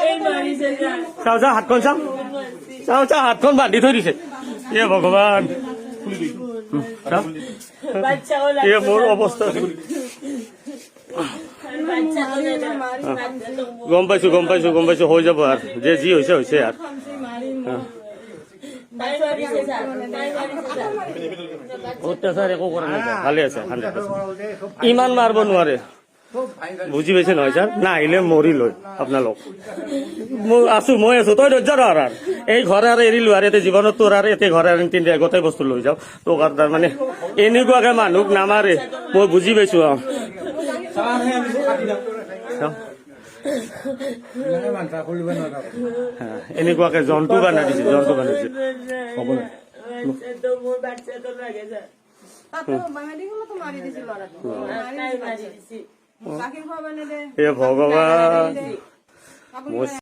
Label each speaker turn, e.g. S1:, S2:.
S1: এই মাৰিছে ছাৰ।
S2: চাওঁ, চাওঁ, হাতখন চাওঁ, চাওঁ, চাওঁ, হাতখন বান্ধি থৈ দিছে। এ ভগৱান, চাওঁ।
S1: বাচ্চাও
S2: এ
S1: লাগছে
S2: মোৰ
S1: ছাৰ।
S2: অৱস্থা।
S1: বাচ্চাটো বাচ্চাটো
S2: গম পাইছো, গম পাইছো, গম পাইছো। হৈ যাব আৰু, যে যি হৈছে হৈছে আৰু।
S1: তাই মাৰিছে ছাৰ, তাই মাৰিছে ছাৰ।
S2: অত্যাচাৰ একো কৰা নাই ছাৰ, ভালে আছে, 100%। ইমান মাৰিব নোৱাৰে, বুজি পাইছে নহয় ছাৰ? নাহিলে মৰিল হয় আপোনালোক। মই আছো, মই আছো। তই ধৈৰ্য ধৰ আৰু। এই ঘৰ আৰু এৰিলো আৰু ইয়াতে জীৱনত তোৰ আৰু ইয়াতে ঘৰ আৰু তিনিটা গোটেই বস্তু লৈ যাওঁ তোক আৰু। তাৰমানে এনেকুৱাকে মানুহক নামাৰে, মই বুজি পাইছো। আৰু চাওঁ। হা, এনেকুৱাকে জন্তু বনাই দিছে, জন্তু বনাই দিছে। হ'ব নাই।
S1: বাচ্চাটো, মোৰ বাচ্চাটো লাগে ছাৰ।
S3: তাতো মেডিকেলতো মাৰি দিছিল ল'ৰাটো।
S1: তাই মাৰি দিছে।
S3: গাখীৰ খুৱাব নেদে।
S2: হে ভগৱান।
S3: আপুনি
S2: মই